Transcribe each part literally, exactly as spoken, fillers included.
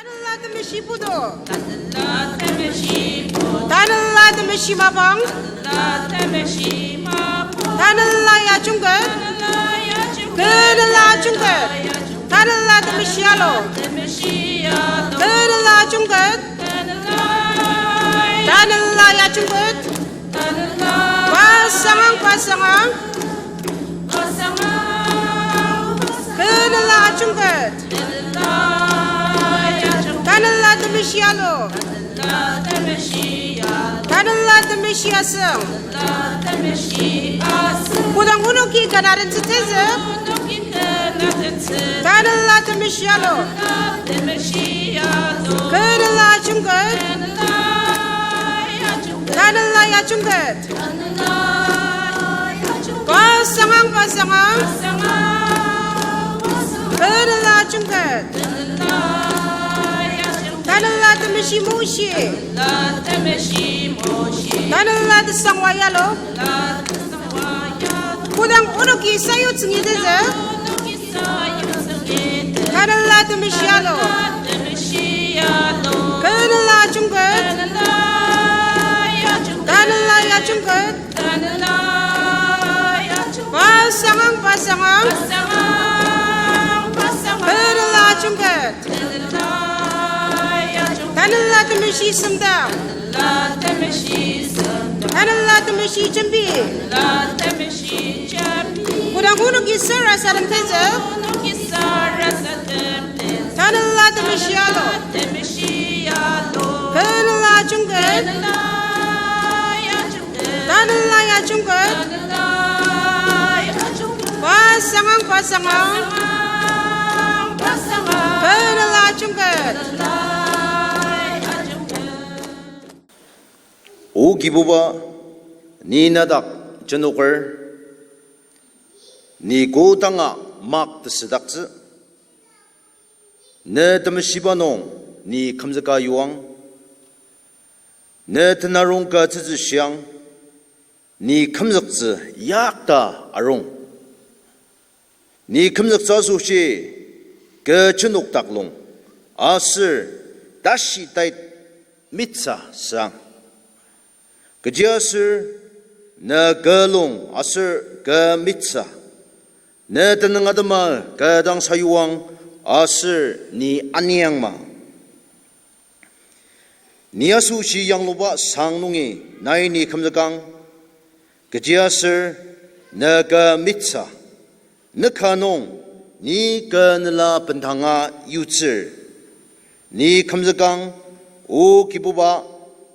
Tanela Temeshi putu. Tanela Temeshi mapang. Tanela yachungket. Kü nela yachungket. Tanela Temeshi alu. Kü nela yachungket. Tanela yachungket. Pasangang, pasangang. Kü nela yachungket. Tanela Temeshi alu. Tanela Temeshi asüng. Kodang onoki kanga den tsütezük. Tanela Temeshi alu. Kü nela yachungket. Tanela yachungket. Pasangang, pasangang. Kü nela yachungket. Tanela Temeshi Moshi. Tanela tesangwa yalo. Kodang onoki sayutsüngi tezü. Tanela Temeshi alu. Kü nela yachungket. Tanela yachungket. Pasangang, pasangang. Kü nela yachungket. Tanela Temeshi semdang. Tanela Temeshi jembi. Kodang onoki sarasadem tezü. Tanela Temeshi alu. Kü nela yachungket. Tanela yachungket. Pasangang, pasangang. Kü nela yachungket. O Kibuba, ni nedak jenoker, ni kodanga mak tesüdaktsü. Ne temeshiba nung ni kümzüka yuang. Ne tenarong ka tsütsü shiang. Ni kümzüktsü yakta arung. Ni kümzüktsü asoshi kü jenokdak lung aser tashi tait mitsa sang. Kechiaser ne kü lung aser kü mitsa. Ne tenüng atema kü dang sayuang aser ni aniangma. Ni asoshi yangluba sang nungi nai ni kümzükang, kechiaser ne kü mitsa, ne ka nung ni kü nela bendanga yutsür. Ni kümzükang, O Kibuba,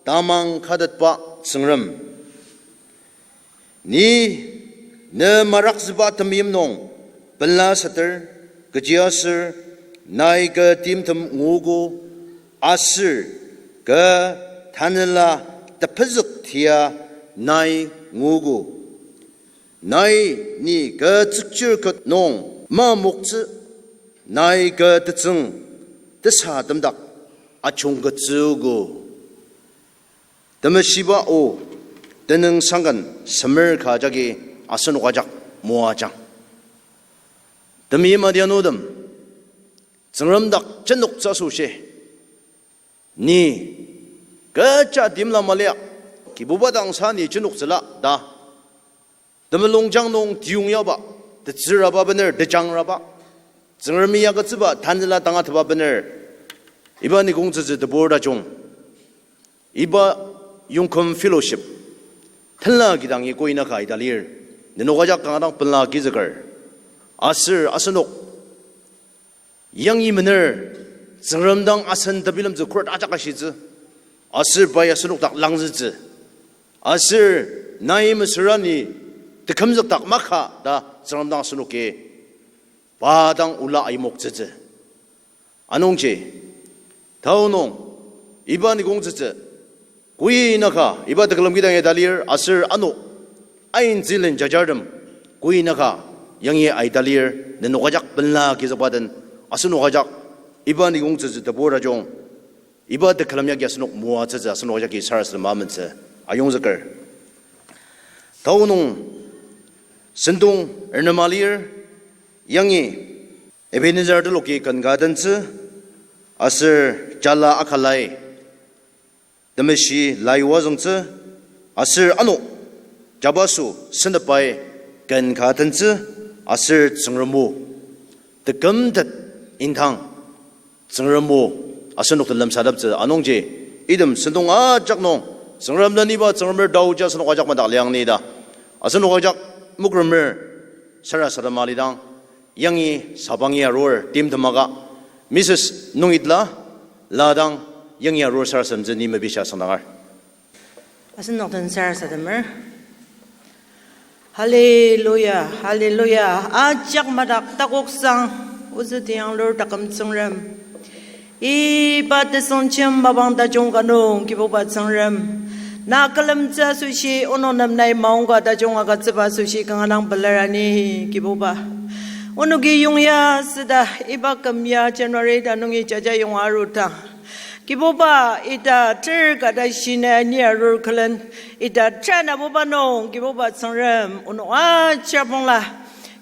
tamang katetba Tsüngrem. Ni ne marakzüba temeim nung pela seter, kechiaser nai kü timtem nguogo, aser kü tanela tepezük tia nai nguogo. Nai ni kü tsükchir ket nung mamoktsü, nai kü tetsüng tesatem dak ajungketsüogo. Temeshiba O, tenüngsangken semer ka jagi asenok ajak moajang. Temeim adianutem, Tsüngrem dak jenoktsü asoshi, ni kecha timla malia, Kibuba dang sa ni jenoktsüla ta temulungjang nung tiyongyaba, tetsüraba bener, tejangraba, Tsüngremi agütsüba tanela tangatetba bener, iba nikongtsütsü tebur tajung, iba Yongküm Fellowship tenla kidangi koinaka ita lir, nenok ajak kanga dang pela kizüker, aser asenok yangi mener, Tsüngrem dang asen tebilemtsü khuret ajak ashitsü, aser pai asenok dak langzütsü, aser nai mesüra ni tekümzük dak maka ta Tsüngrem dang asenoki pa dang ola ayimoktsütsü. Anungji, tao nung, iba nikongtsütsü, koinaka iba tekülem kidang ita lir aser ano, aintsülen jajartem, koinaka yangi aita lir, nenok ajak pela kizükba den, asenok ajak, iba nikongtsütsü tebur tajung, iba tekülem yagi asenok moatsütsü asenok ajaki sarasadema amentsü ayongzüker. Tao nung sentong ernema lir, yangi Ebenezer teloki ken ka tentsü, aser jala akalai temeshi lai wazüngtsü, aser ano jabaso senepai ken ka tentsü, aser Tsüngrem o tekümtet indang Tsüngrem o asenok den lemsateptsü anungji, item sentong ajak nung Tsüngrem den iba Tsüngremer taoji asenok ajak madak liang ni ta, asenok ajak mokremer sarasadema lidang, yangi sabangi arur timtemaka Mrs Nungitla, la dang yangi arur sarasademtsü ni mepishia sangdangar. Asenok den sarasademer. Hallelujah, hallelujah. Ajak madak takoksang, ozü tiyanglur taküm Tsüngrem. Iba tesongjem mapang tajung ka nung Kibuba Tsüngrem, na külemtsü asoshi onok nem nai maongka tajung agütsüba asoshi kanga dang pelar ani Kibuba. Onoki yongya süda iba küm ya January ta nungi jaja yonga arudang, Kibuba, ita ter ka tashi nai ni arur külen, ita ter nabuba nung Kibuba Tsüngrem onok ajak pongla,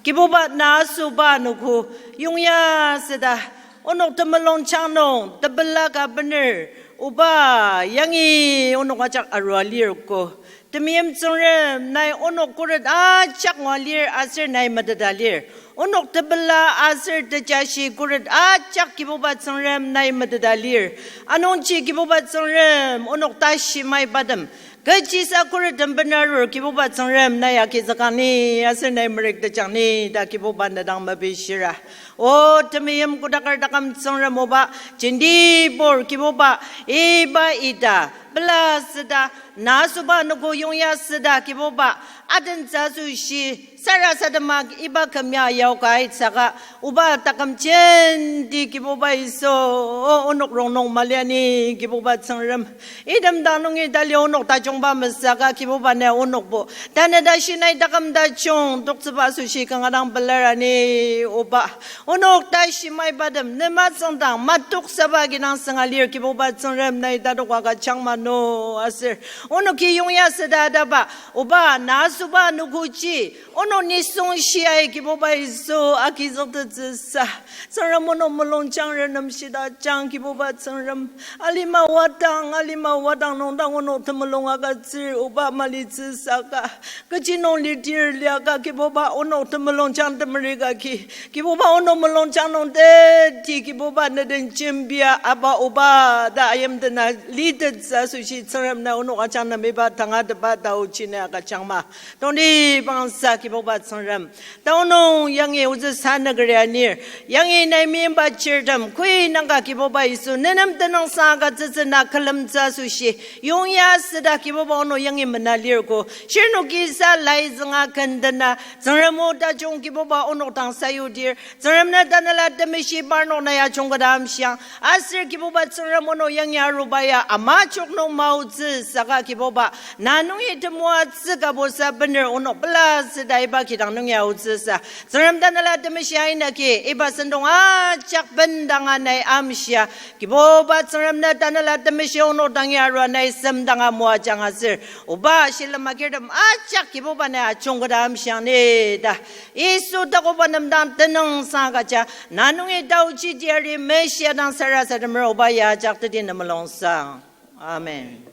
Kibuba, na asüba anogo yongya süda onok temulungjang nung tepela ka bener, oba, yangi onok ajak arua lir ko. Temeim Tsüngrem, nai onok khuret ajak ngua lir aser nai meteta lir. Onok tepela aser tejashi khuret ajak Kibuba Tsüngrem nai meteta lir. Anungji Kibuba Tsüngrem, onok tashi maibatem, kechisa khuret tem bener arur Kibuba Tsüngrem nai agizükang ni aser nai merük tejang ni ta Kibuba ne dang mepishira. O temeim kotaker taküm Tsüngrem oba, jentibur Kibuba, iba ita pela süda, na asüba anogo yongya süda Kibuba, adentsü asoshi sarasadema iba küm ya yaoka aitsüka, oba, taküm jenti Kibuba Yisu, o onok rongnung mali ani Kibuba Tsüngrem. Item dang nungi tali onok tajungba mesüka Kibuba, ne onokbo tanü tashi nai taküm tajung toktsüba asoshi kanga dang pelar ani, oba. Onok tashi maibatem ne matsüngdang matoksaba kidang sünga lir Kibuba Tsüngrem, nai tatok agüjang mano aser onoki yongya süda taba, oba, na asüba anogoji onok nisung shiai Kibuba Yisu agizüktettsüsa, Tsüngrem onok mulungjang renem shidajang Kibuba Tsüngrem. Alima wadang, alima wadang nung dang onok temulung agütsür oba malitsü saka, kechi nung lidir liaka Kibuba onok temulungjang temerika ki, Kibuba onok mulungjang nung teti Kibuba ne den jembia aba oba ta ayimdena litettsü asoshi Tsüngrem, nai onok ajak nem iba tangatetba taochi nai agüjang ma. Tongtibangsa Kibuba Tsüngrem, tanü nung yangi ozü sanükeri anir, yangi nai meimba chirtem koi nangka Kibuba Yisu, nenem tenüngsang agütsütsü na külemtsü asoshi yongya süda Kibuba onok yangi mena lir ko. Shirnoki sa lai zünga kendena Tsüngrem o tajung Kibuba onok dang sayudir, Tsüngrem, na Tanela Temeshi parnok nai ajungketa amshiang. Aser Kibuba Tsüngrem, onok yangi aruba ya ama chok nung maotsü saka Kibuba, na nungi temoatsü kabosa bener onok pela süda iba kidang nungi aotsüsa, Tsüngrem, Tanela Temeshi aina ki iba sentong ajak bendanga nai amshia. Kibuba Tsüngrem, na Tanela Temeshi onok dangi arua nai semdanga moajang aser, oba shilem agirtem ajak Kibuba nai ajungketa amshiang ni ta Yisu takoba nem dang tenüngsang agüja, na nungi taochi tiari Meshia dang sarasademer, oba ya ajak teti nemulungsang. Amen.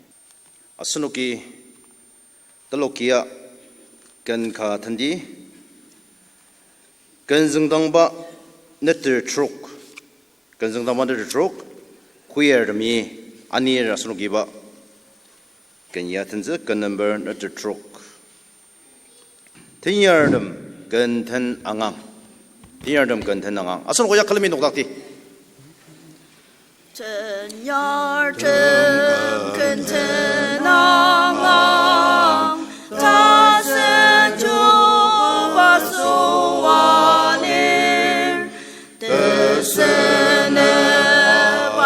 Asenoki telokia ken ka tendi, Kenzüngdangba neter trok, Kenzüngdangba neter trok, choirtemi anir asenoki iba ken ya tentsü, ken number neter trok. Tenyartem ken ten angang. Tenyartem ken ten angang. Asenok ya külemi nokdakti. Tenyartem ken ten angang, tasen chuba süa lir, tesenep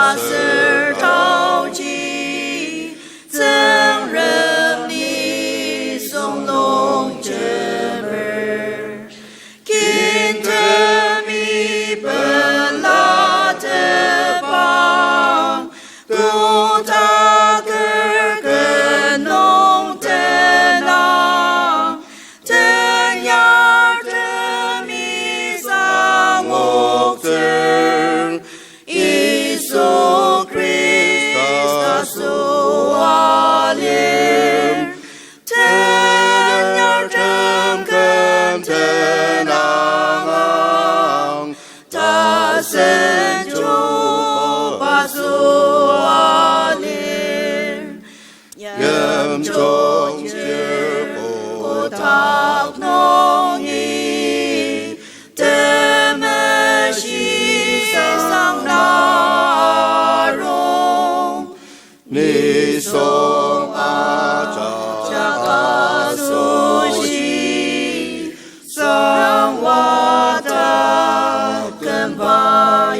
aser taochi, Tsüngrem nisung nung jemer. Kintemi pelatepang, kotaker ken nung Jungchir kotak nungi temeshi sangla arung, nisung ajak asoshi sangwa taküm pa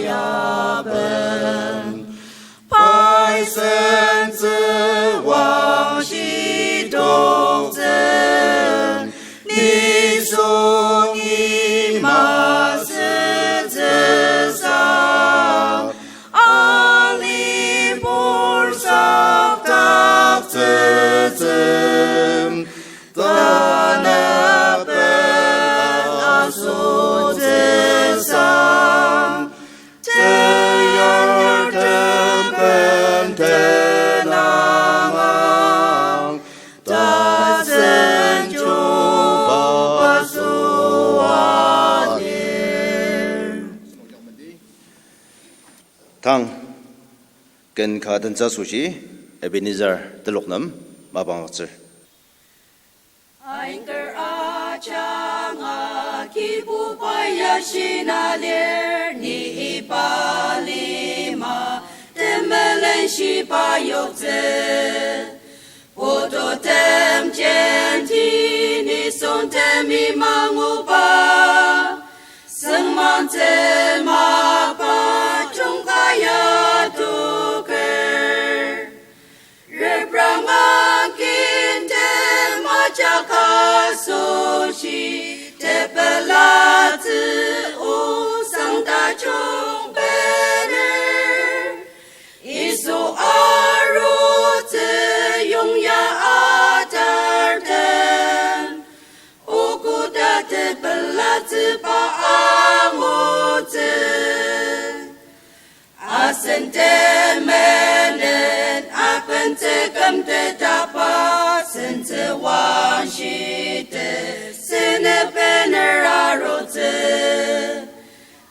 ya ben. Pai sentsü wangshi toktsü, nisung ima sütsüsa, alibur saktaktsütsü, tanü pen asotsüsa, teyar teben tenangang, tasen chuba süa lir. Tang, ken ka tentsü asoshi, Ebenezer telok nem mapang agütsür. Ainker ajanga Kibuba ya shina lir, ni iba lima temelenshiba yoktsü. Putu tem jenti nisung temi manguba, sengmang temaba jungkaya tuker. Repranga kintem ajak asoshi tepelatsü osang tajung bener. Yisu arutsü yongya atartem, o koda tepelatsüba angutsü. Asen temenen abentsü kümtetaba sentsü wangshite sene bener arutsü.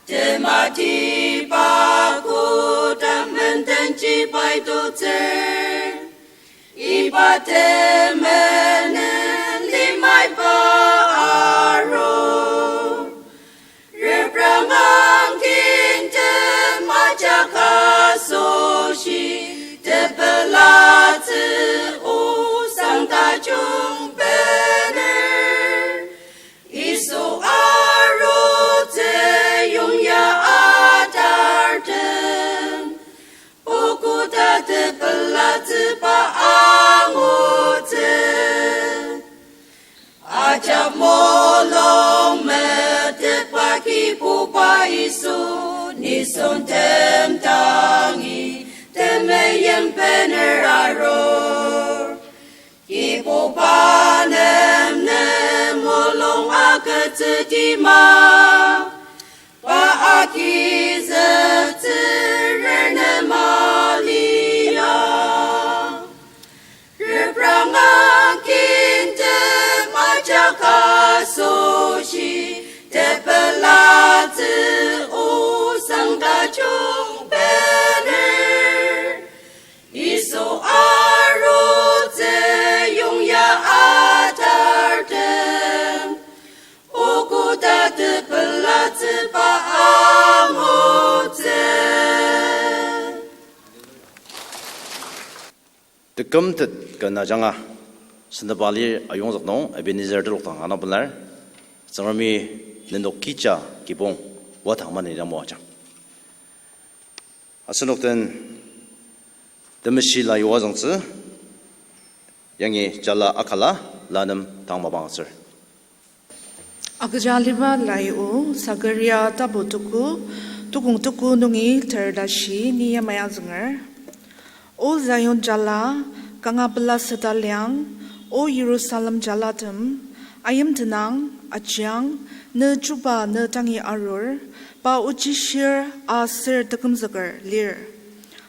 Tematiba kodang mendenji pai tutsür, iba temenen limaiba aru. Repranga kintem ajak asoshi tepelatsü osang tajung bener. Yisu arutsü yongya atartem, o koda tepelatsüba angutsü. Ajak mulung metetba Kibuba Yisu, nisung tem dangi temeim bener arur. Kibuba nem ne mulung agütsüdi ma, pa agizüktsü renem alia. Repranga kintem ajak asoshi tepelatsü osang tajung bener. Yisu arutsü yongya atartem, o koda tepelatsüba angutsü. Tekümtet ken ajanga, sentepa lir ayongzük nung Ebenezer telok dang ana pelar, Tsüngremi nenok kija kibong wadang mani dang moajang. Asenok den temeshi la yua züngtsü, yangi jala akala la nem tang mapang agütsür. Agüja aliba lai o, Sakaria tapu tuku, tukong tuku nungi ter tashi ni yamai azünger. O Zion jala, kanga pela seta liang, O Jerusalem jalatem, ayimtenang, ajiang, ne chuba ne tangi arur, pa ochishir aser tekümzüker lir.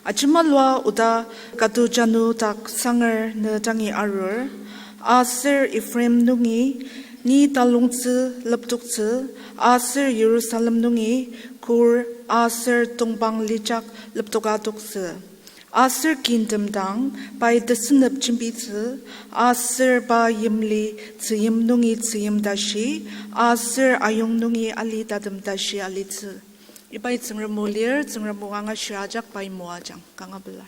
Ajemalua oda katu janu dak sanger ne tangi arur, aser Ephraim nungi ni talongtsü leptoktsü, aser Jerusalem nungi kur aser tongpang lijak leptoka toktsü. Aser kintem dang, pai tesünep jembitsü, aser pa yimli tzüyim nungi tzüyim tashi, aser ayong nungi ali tatem tashi alitsü. Ibai Tsüngrem o lir, Tsüngrem o angashir ajak pai moajang, kanga pelar.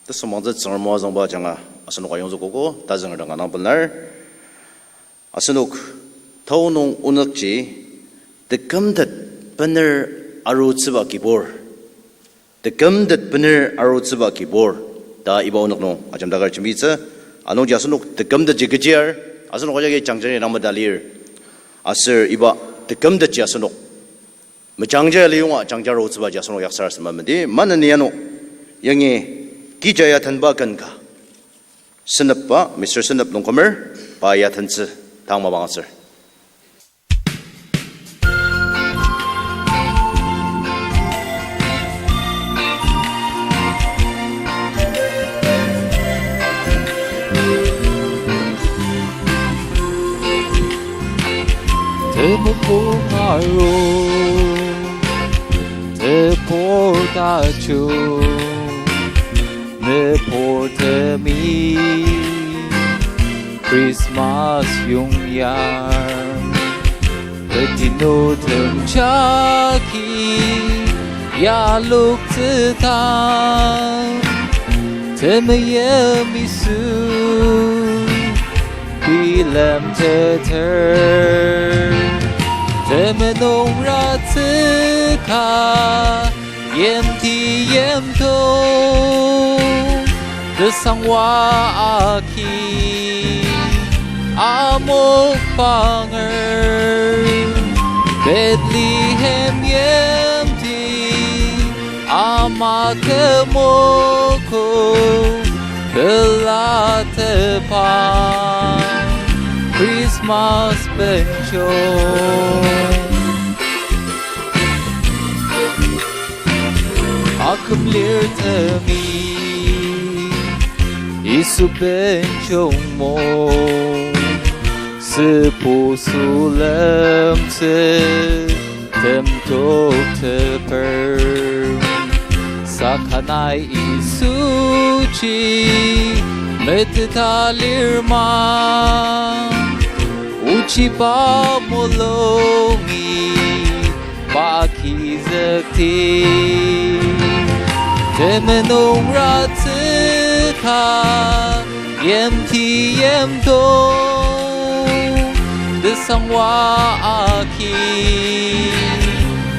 Tesüngmangtsü Tsüngrem o azüngba ajanga asenok ayongzükogo, tazünger dang kanga pelar. Asenok tao nung onükji, tekümtet bener arutsüba kibur. Tekümtet bener arutsüba kibur. Ta iba onük nung ajemdaker jembitsü, anungji asenok tekümtetji kechiar, asenok ajaki jangjari nangmeta lir. Aser iba tekümtetji asenok mejangja liyonga jangja arutsübaji asenok yaksar asema medi, maneni ano yangi kija ya tenba ken ka Senepba, Mister Senep Longkumer, pa ya tentsü tang mapang aser. Temepung aru, tebur tajung, nübortemi Christmas yongyar. Teti nütem jagi yaloktsüdang, temeim Yisu bilemteter. Temenung ratsüka yimti yimdong, tesangwa agi amok panger. Bethlehem yimti ama kü moko, pelatepang Christmas benjong. Akümlirtemi Yisu benjong mo, süpo sülemtsü temtokteper. Saka nai Yisuji meteta lir ma, ochiba mulungi pa agizükti. Temenung ratsüka yimti yimdong, tesangwa agi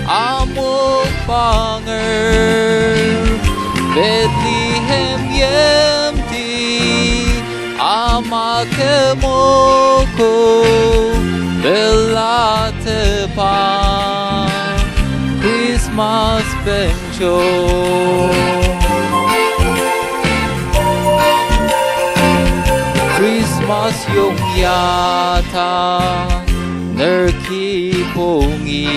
amok panger. Bethlehem yimti ama kü moko, pelatepang Christmas benjong. Christmas yongya ta ner kibongi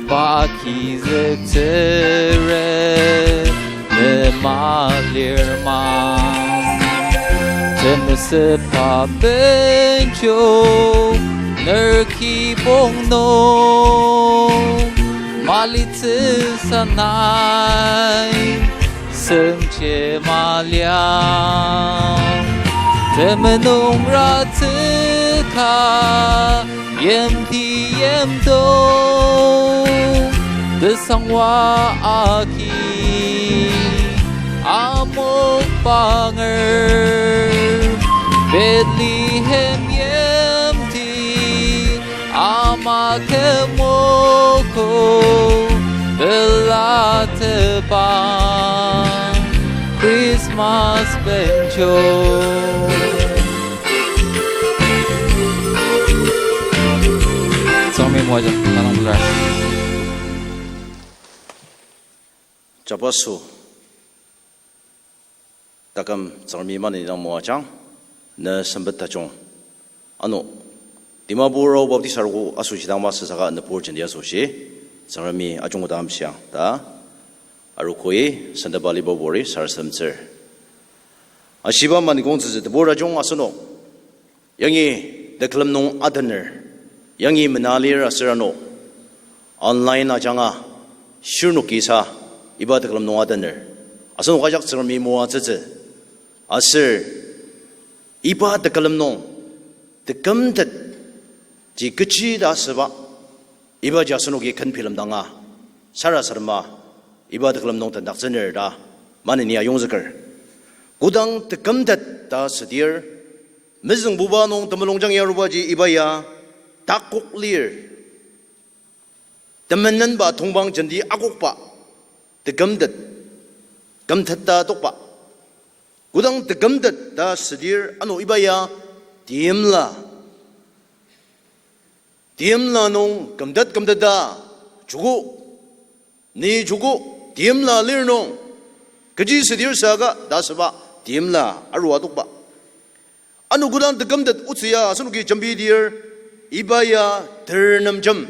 pa agizüktsüret ne malir ma. Temesüba benjong ner kibong nung malitsüsa nai sengji maliang. Temenung ratsüka yimti yimdong, tesangwa agi amok panger. Bethlehem yimti ama kü moko, pelatepang Christmas benjong. Tsangmi moajang tanang bular. Jabaso taküm Tsüngremi maneni dang moajang, ne sempet tajung. Ano, Dimapur Ao Baptist Arogo asoshi dang masü saka nübur jenti asoshi, Tsüngremi ajungkoda amshiang ta, arogoi sendaba liba bori sarasademtsür. Ashiba mani kongtsütsü tebur tajung asenok yangi tekülem nung atener, yangi mena lir aser ano online ajanga shirnoki sa Iba tekülem nung atener. Asenok ajak Tsüngremi moatsütsü. Aser iba tekülem nung, tekümtet ji kechi ta asüba, ibaji asenoki ken bilemdanga, sarasadema, iba tekülem nung tendaktsüner ta maneni ayongzüker. Kodang tekümtet ta südir, mezüngbuba nung temulungjang arubaji iba ya takok lir. Temenenba tongpang jenti akokba, tekümtet, kümtet ta tokba. Kodang tekümtet ta südir ano iba ya teimla. Teimla nung kümtet kümtet ta joko, ni joko, teimla lir nung, kechi südir saka ta asüba, teimla arua tokba. Ano kodang tekümtet otsü ya asenoki jembidir, iba ya ter nemjem.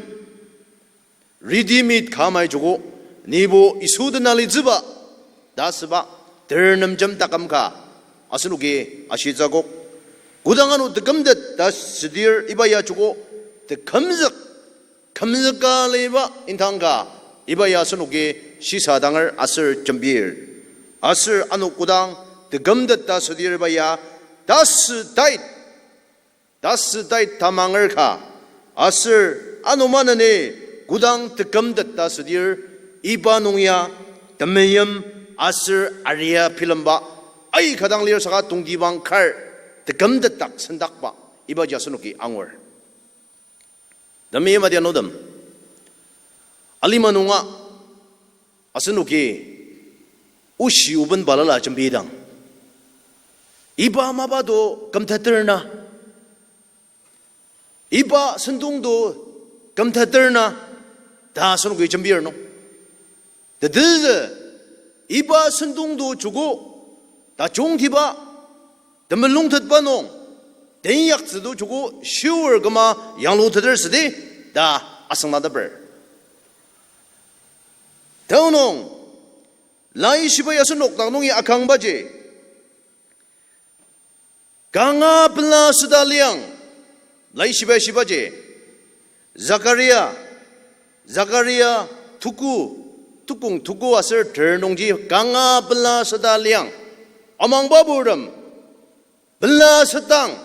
Ready-made ka amai joko, nibo Yisu dena litsüba ta asüba, ter nemjem taküm ka asenoki ashitsü akok. Kodang ano tekümtet ta südir iba ya joko, tekümzük, kümzüka liba indang ka, iba ya asenoki shisadanger aser jembir. Aser ano kodang tekümtet ta südir iba ya, tasü tait, tasü tait tamanger ka, aser ano maneni kodang tekümtet ta südir, iba nung ya temeim aser aria bilemba, aika dang lir saka tongtibang kar tekümtet dak sendakba, ibaji asenoki angur. Temeim adianutem, alima nunga asenoki oshi oben balala jembidang, iba mapa to kümteter na, iba sentong to kümteter na ta asenoki jembir nung, tetezü iba sentong to joko tajungtiba temulungtetba nung, tenyaktsü to joko shior küma yangluteter südi ta asüngdateper. Tanü nung, Laishibai asenok dak nungi akangbaji, kanga pela süda liang, Laishibai shibaji, Zakaria, Zakaria tuku, tukong tuku aser ter nungji kanga pela süda liang, amangba purtem, pela südang,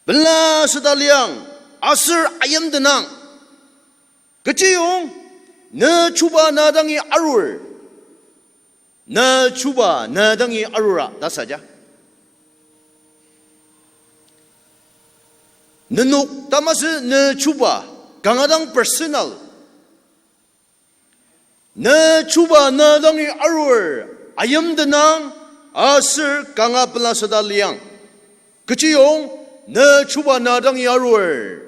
pela süda liang, aser ayimtenang. Kechiyong, ne chuba na dangi arur. Ne chuba na dangi arura ta saja. Nenok ta masü ne chuba, kanga dang personal. Ne chuba na dangi arur, ayimtenang, aser kanga pela süda liang. Kechiyong, ne chuba na dangi arur.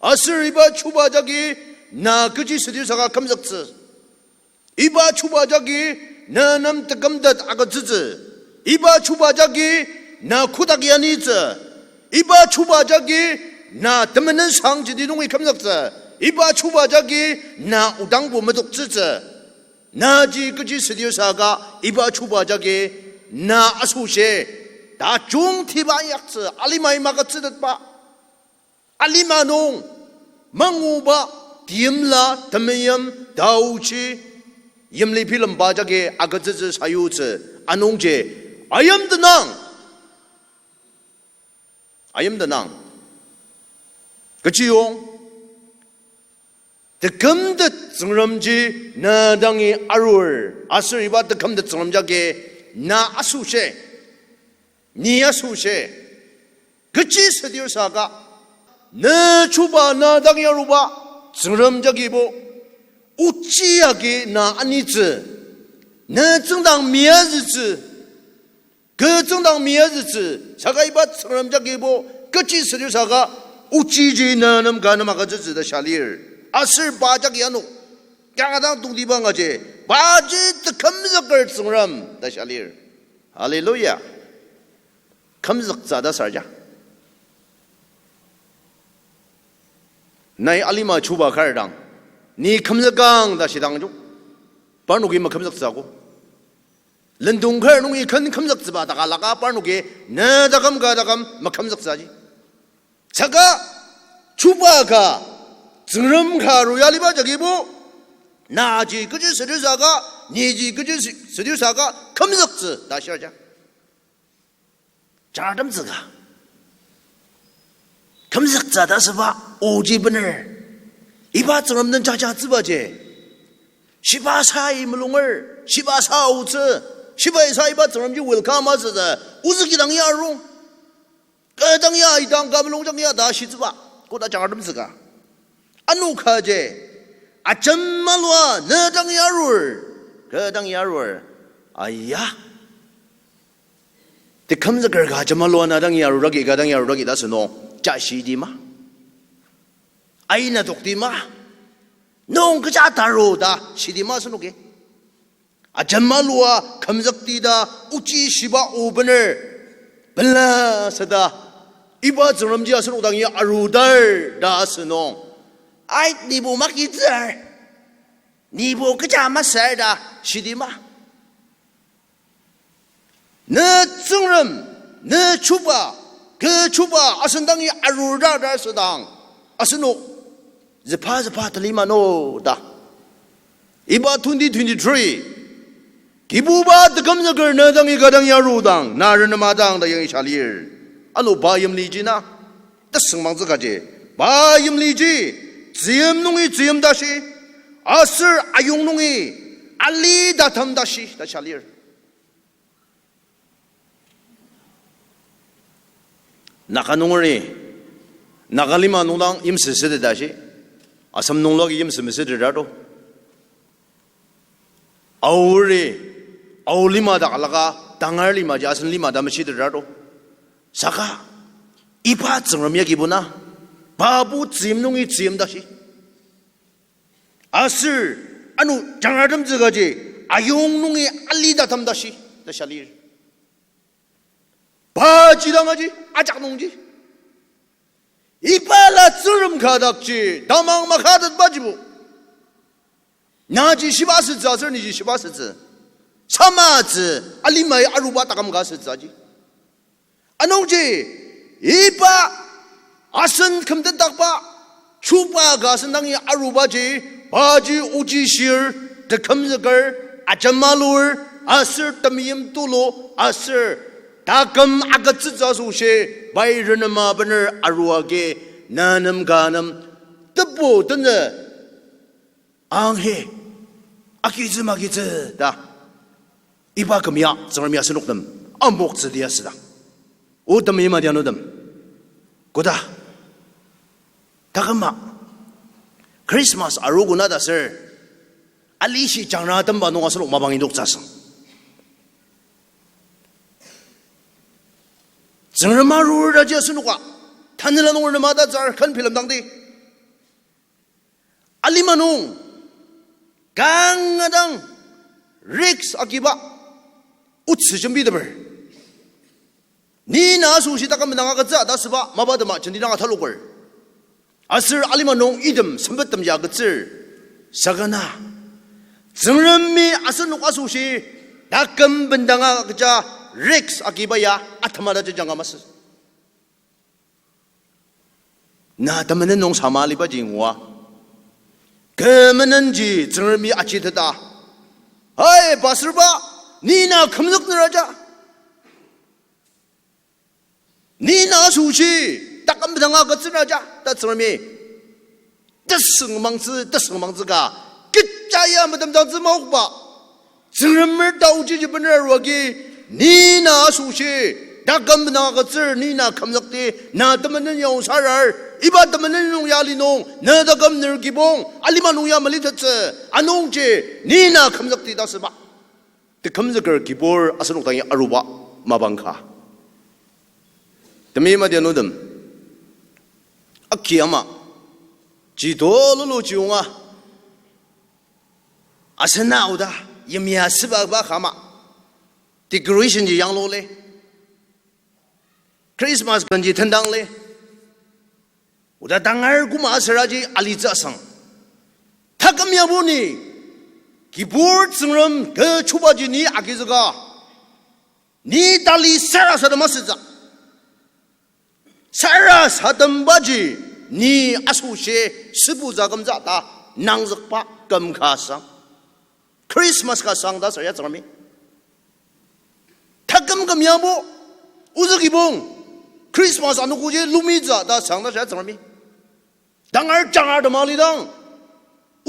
Aser iba chuba jagi na kechi südir saka kümzüktsü. Iba chuba jagi na nem tekümtet agütsütsü. Iba chuba jagi na kotak yanitsü. Iba chuba jagi na temenen sangji di nungi kümzüktsü. Iba chuba jagi na odangbo metoktsütsü. Naji kechi südir saka iba chuba jagi na asoshi tajungtiba inyaktsü, alimai magütsütetba. Alima nung manguba, timla, temeim, taochi, yimli bilemba jagi agütsütsü sayutsü, anungji ayimtenang. Ayimtenang. Kechiyong, tekümtet Tsüngremji na dangi arur, aser iba tekümtet Tsüngrem jagi na asoshi, ni asoshi, kechi südir saka, ne chuba na dangi aruba Tsüngrem jagibo, ochi agi na anitsü, ne tsüngdang miazütsü, kü tsüngdang miazütsü, saka iba Tsüngrem jagibo, kechi südir saka, ochiji na nem ka nem agütsütsü ta shia lir. Aser pa jagi ano, kanga dang tongtibang aji, paji tekümzüker Tsüngrem ta shia lir. Hallelujah. Kümzüktsü ta saraja. Nai alima chuba kar dang, ni kümzükang ta shidang juk, parnoki makümzüktsü ako. Lendong kar nungi ken kümzüktsüba taka laka parnoki ne taküm ka taküm makümzüktsü aji. Saka chuba ka, Tsüngrem ka aru ya liba jagibo, Naji kechi südir saka, niji kechi sü-, südir saka, kümzüktsü ta shirja. Jangratemtsü ka. Kümzüktsü ta süba, oji bener. Iba Tsüngrem den jajatsübaji. Shiba sai mulunger, shiba sa otsü, shibai sa iba Tsüngremji welcome asütsü, ozü kidang ya arung. Kü dang ya idang ka mulung dang ya ta shitsüba, koda jangratemtsü ka. Ano kaji, ajemalua ne dang ya arur, kü dang ya arur. Aya. Tekümzüker ka ajemalua na dang ya arur agi, ka dang ya arur agi ta sünung, ja shidi ma. Aina tokti ma. Nung kecha taru ta shidi ma asenoki. Ajemalua kümzükti ta ochi shiba o bener. Pela süda. Iba Tsüngremji asenok dangi arudar ta asünung. Ai, nibo makitsür. Nibo kecha masür ta shidi ma. Ne Tsüngrem, ne chuba, kü chuba asen dangi arudar ta asüdang, asenok züpa züpa talima no ta. Iba twenty twenty-three, Kibuba tekümzüker ne dangi ka dang ya arudang, na renema dang ta yangi sha lir. Ano pa yimliji na, tesüngmangtsü kaji, pa yimliji, tzüyim nungi tzüyim tashi, aser ayong nungi ali tatem tashi ta sha lir. Naga nungeri, Naga lima nung dang yimsüsüdi ta shi, Assam nungla agi yimsü mesüdi ta to. Aori, Ao lima dak alaka, tangar limaji asen lima ta meshidi ta to. Saka, iba Tsüngrem ya kibu na, pabu tzüyim nungi tzüyim tashi. Aser, ano jangratemtsü kaji, ayong nungi ali tatem tashi, ta sha lir. Paji dang aji, ajak nungji. Iba la Tsüngrem ka dakji, tamang makatetbajibo. Naji shiba asütsü aser niji shiba asütsü. Samatsü, alimai aruba taküm ka asütsü aji. Anungji, iba asen kümtetdakba, chuba ka asen dangi arubaji, paji oji shir, tekümzüker, ajemalur, aser temeim tulu, aser taküm agütsütsü asoshi, pai renema bener arua agi, na nem ka nem, tebu tenü, anghi, agitsü magitsü ta. Iba küm ya, Tsüngrem ya asenok nem amoktsüdi asüdang. O temeim adianutem, koda, taküma, Christmas arogo na ta ser, alishi jangratemba nung asenok mapang indoktsü asüng. Tsüngrem arur taji asenoka, tanela nung renema ta tsür kan bilemdangdi. Alima nung, kanga dang, risk agiba, otsü jembiteper. Ni na asoshi taküm bendanga agütsü ta süba, mapa tema jenti dang ataloker. Aser alima nung item sempet tem ya agütsür. Saka na, Tsüngremi asenok asoshi, taküm bendanga agüja, risk agiba ya, atema ta jajanga masü. Na temenen nung sama alibaji ngua. Kü menenji Tsüngremi ajiteta. Hai, pastor ba, ni na kümzük neraja. Ni na asoshi, taküm bendanga agütsü neraja, ta Tsüngremi. Tesüngmangtsü, tesüngmangtsü ka, kecha ya metemdangtsü maokba. Tsüngremer taoji ji bener arua agi, ni na asoshi, taküm bendanga agütsür, ni na kümzükti, na temenen yong sarar, iba temenen nung ya li nung, ne taküm ner kibong, alima nung ya malitettsü, anungji, ni na kümzükti ta süba. Tekümzüker kibur asenok dangi aruba mapang ka. Temeim adianutem, aki ama, ji tolulu jiyonga, asena oda, yimya süba ba kama, decoration ji yanglu le, Christmas benji tendang le, oda tangar koma asüraji alitsü asang. Taküm yabo ni, kibur Tsüngrem kü chubaji ni agizüka, ni tali sarasadem asütsü. Sarasadembaji ni asoshi sübutsü kümtsü ta nangzükba küm ka sang. Christmas ka sang ta sür ya Tsüngremi. Taküm küm yabo, ozü kibong. Christmas anogoji lumitsü ta sang ta sür ya Tsüngremi. Tangar jangar tema lidang,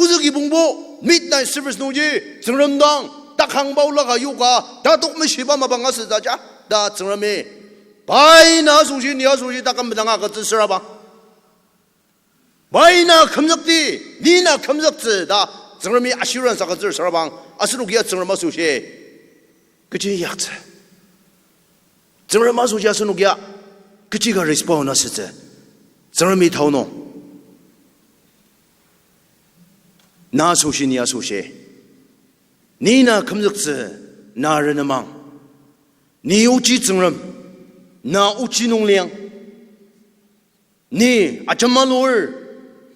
ozü kibongbo, midnight service nungji, Tsüngrem dang, takangba ola ka yoka, tatok meshiba mapang asütsü ja, ta Tsüngremi. Pai na asoshi, ni asoshi, taküm bedanga agütsü sürabang. Pai na kümzükti, ni na kümzüktsü, ta Tsüngremi assurance agütsür sürabang, asenok ya Tsüngrem asoshi. Kechi yaktsü. Tsüngrem asoshi asenok ya kechi ka respond asütsü. Tsüngremi tao nung. Na asoshi, ni asoshi. Ni na kümzüktsü, na renemang. Ni ochi Tsüngrem, na ochi nung liang. Ni ajemalur,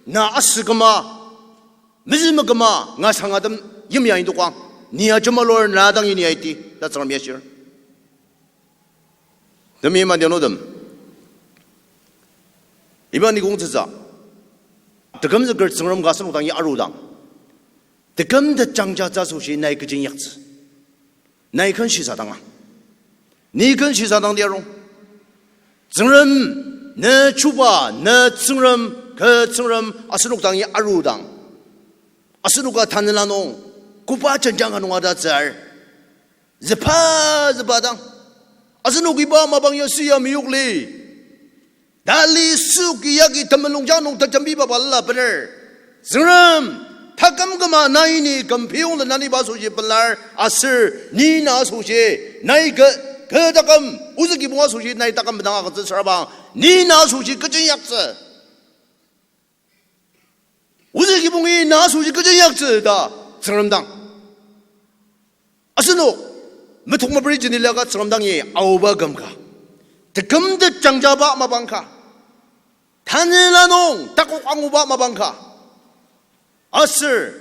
na asü küma, mezüma küma, nga sangatem yimya indokang. Ni ajemalur, na dangi ni aiti, ta Tsüngrem ya shir. Temi madianutem. Iba ni kongtsütsü. Tekümzüker Tsüngrem ka asenok dangi arudang, tekümtet jangjatsü asoshi nai kechi inyaktsü. Nai ken shisadanga. Ni ken shisadang diarung. Tsüngrem, ne chuba, ne Tsüngrem, kü Tsüngrem asenok dangi arudang, asenoka tanela nung, koba jenjang ka nung adatsür. Züpa, züpa dang. Asenok iba mapang ya süa meyokli. Tali süki yagi temulungjang nung tajembiba balala bener. Tsüngrem, taküm küma nai ni küm piyongla naniba asoshi pelar aser, ni na asoshi, nai kü, kü taküm, ozü kibong asoshi nai taküm bedanga agütsü sürabang, ni na asoshi kechi inyaktsü. Ozü kibongi na asoshi kechi inyaktsü ta Tsüngrem dang. Asenok, metokmeperi jenilaka Tsüngrem dangi aoba küm ka, tekümtet jangjaba mapang ka, tanela nung takok anguba mapang ka, aser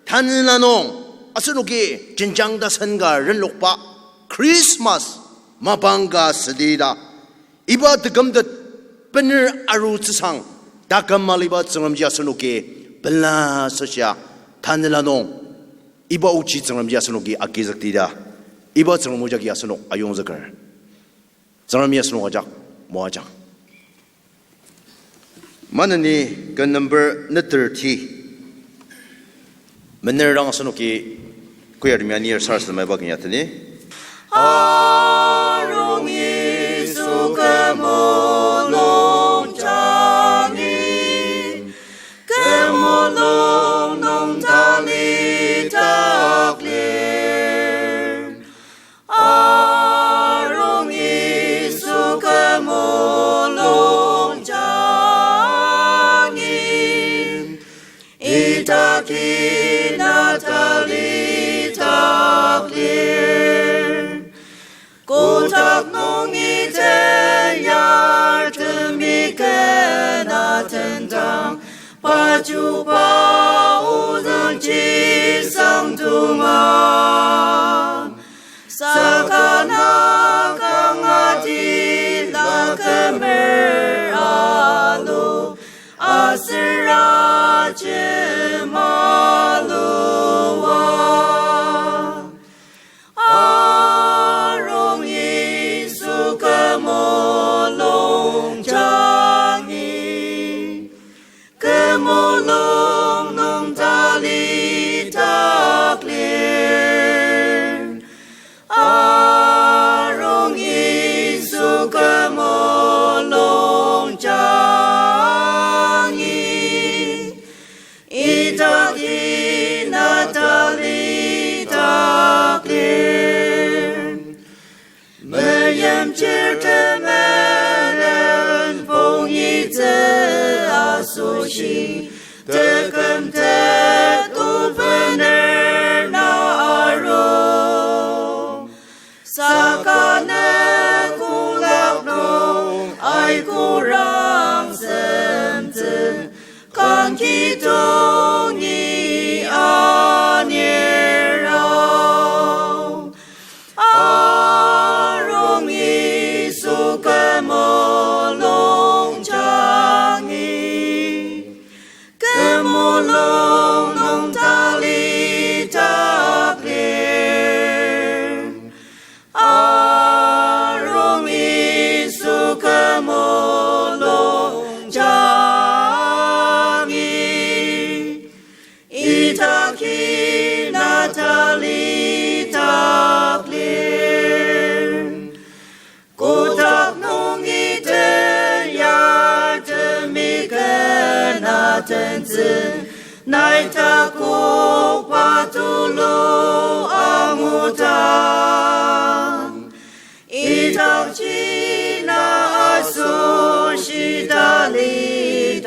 tanela nung asenoki jenjang tasen ka renlokba Christmas mapang ka südi ta, iba tekümtet bener arutsüsang, taküm maliba Tsüngremji asenoki pela süshia, tanela nung iba ochi Tsüngremji asenoki agizükdi ta, iba Tsüngrem o jagi asenok ayongzüker. Tsüngremi asenok ajak moajang. Maneni ken number neter ti. Mener dang asenoki choir temi anir sarasadema iba ken ya teni. Arung Yisu kü mulung jangi, kü mulung nung talidak lir. Arung Yisu kü mulung jangi, idaki na talidak lir. Kotak nungi teyar temi kena tendang, pa chuba ozüng chisang tunga. Saka na kanga tila kümer alu, aser ajemalua. Arung Yisu kü mulung jangi, kü mulung nung talidak lir. Arung Yisu kü mulung jangi, idaki na talidak lir. Meimchir temenen pongitsü asoshi, tekümtet opener na aru. Saka ne kolak nung aikurang semtsü, kangki tongi anir ao. Arung Yisu kü mulung jangi, kü mulung nung tali tentsü, nai takokba tulu angudang. Idakji na asoshi talidak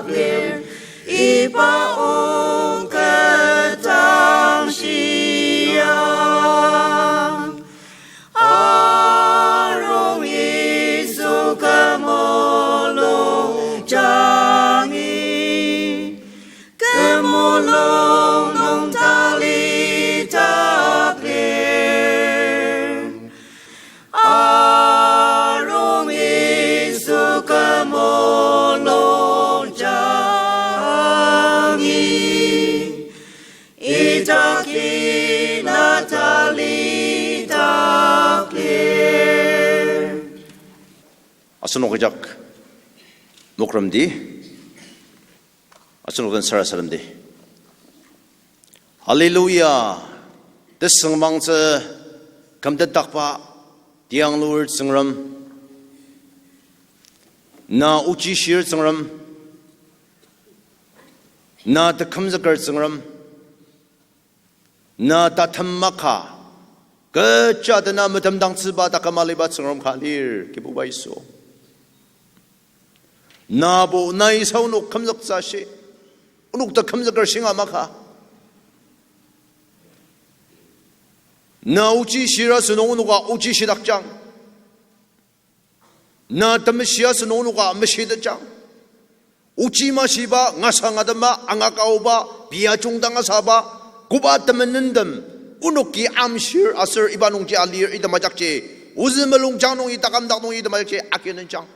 lir, iba ongketang shia. Arung Yisu kü mulung jangi, kü mulung nung talidak lir. Arung Yisu kü mulung jangi, idakji na talidak lir. Asenok ajak mokremdi, asenok den sarasademdi. Hallelujah. Tesüngmangtsü kümtetdakba tianglur Tsüngrem. Na ochishir Tsüngrem. Na tekümzüker Tsüngrem. Na tatem maka, kecha dena metemdangtsüba taküm aliba Tsüngrem ka lir, Kibuba Yisu. Nabo nai sa onok kümzüktsü shi, onok tekümzüker shinga maka. Na ochi shir asünung onoka ochi shidakjang. Na temeshi asünung onoka meshitejang. Ochi mashiba, ngasa ngatema, angaka aoba, pia jungdang asaba, koba temenendem, onoki amshir aser iba nungji alir item ajakji, ozü mulungjang nungi, takümdak nungi item ajakji akinenjang.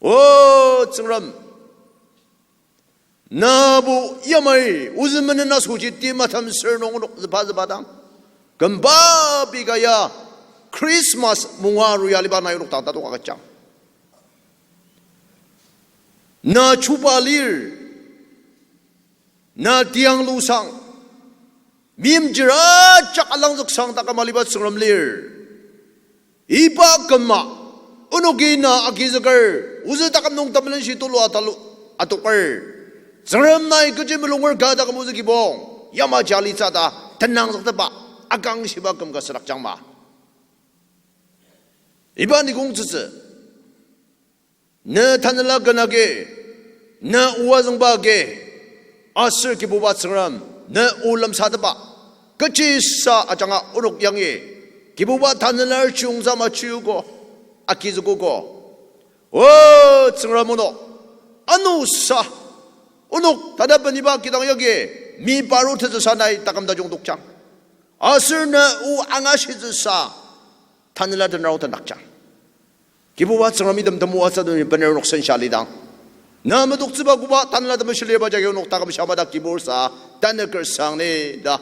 O Tsüngrem, nabo yamai ozü menen asoshi tim atem ser nung onok züba züba dang, kümba pika ya Christmas munga aru ya liba nai onok dang tatok agüjang. Na chuba lir, na tianglusang, meimchir ajak alangzüksang taküm aliba Tsüngrem lir. Iba küma, onoki na agizüker, ozü taküm nung temelenshi tulu atalu, atoker. Tsüngrem nai kechi mulunger ka taküm ozü kibong, yamaji alitsü ta tenangzüktepba, akangshiba küm ka südakjangma. Iba nikongtsütsü, ne tanela ken agi, ne o azüngba agi, aser Kibuba Tsüngrem, ne o lemsatepba, kechisa ajanga onok yangi, Kibuba tanela archiungsa machuko, agizükogo. O Tsüngrem, onok, anusa, onok tanabeniba kidang yagi, mi paru tetsüsa nai taküm tajung tokjang. Aser ne o angashitsüsa, tanela tenarong tenakjang. Kibuba Tsüngrem, item temoatsü nungi bener onok sensa lidang, na metoktsüba koba tanela temeshiliba jagi onok taküm shamada kibur sa, tanü kersang ni ta.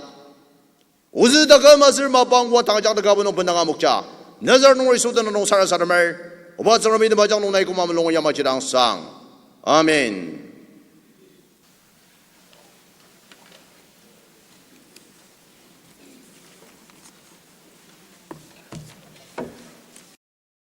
Ozü taküm aser mapang wa tangajak takaba nung benanga mokja, Nazareth nung Yisu tenüng nung sarasademer. Oba Tsüngrem, item ajak nung nai koma mulung yamaji dang sang. Amen.